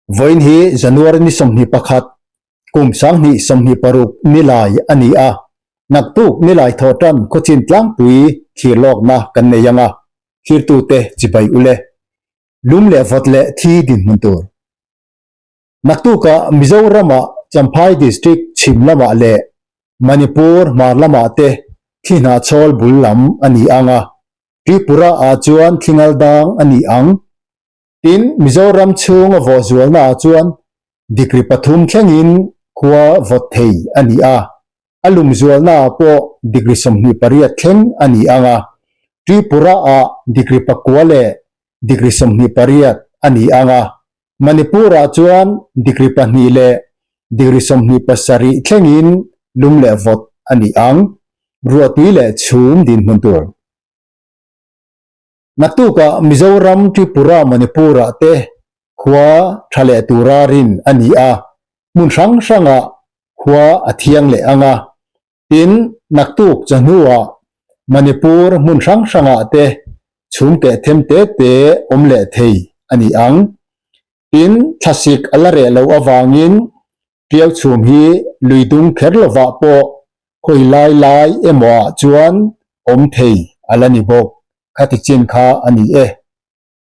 Vawiin hi January ni 21, kum 2026 nilai a ni a, naktuk nilai thawhtan khawchin tlangpui thlir lawkna kan nei ang a, thlirtute chibai ule. Lum leh vawt leh thi dinhmun tur. Naktukah Mizoramah Champhai District chhim lamah leh Manipur hmar lamah te thli hnahchhawl bul lam a ni ang a, Tripura ah chuan thli ngal dang a ni ang. Tin, Mizoram chhunga vawh zualna ah chuan degree pathum thlengin khua vawt thei a ni a, a lum zualna ah pawh degree 28 thleng a ni ang a, Tripura ah degree pakua leh degree 28 a ni ang a, Manipur-ah chuan degree pahnih leh degree 27 thlengin lum leh vawt a ni ang, ruahtui leh chhum dinhmun tur. Naktukah Mizoram, Tripura, Manipur-ah te khua tha leh tura rin a ni a, hmun hrang hrangah khua a thiang leh ang a. Tin, naktuk chawhnuah Manipur hmun hrang hrangah te chhum keh them te te awm leh thei a ni ang. Tin, thlasik a la reh loh avangin Tiau chhum hi lui dung kher lovah pawh khawi lai lai emaw ah chuan awm thei a la ni bawk. Khati chin kha a ni e.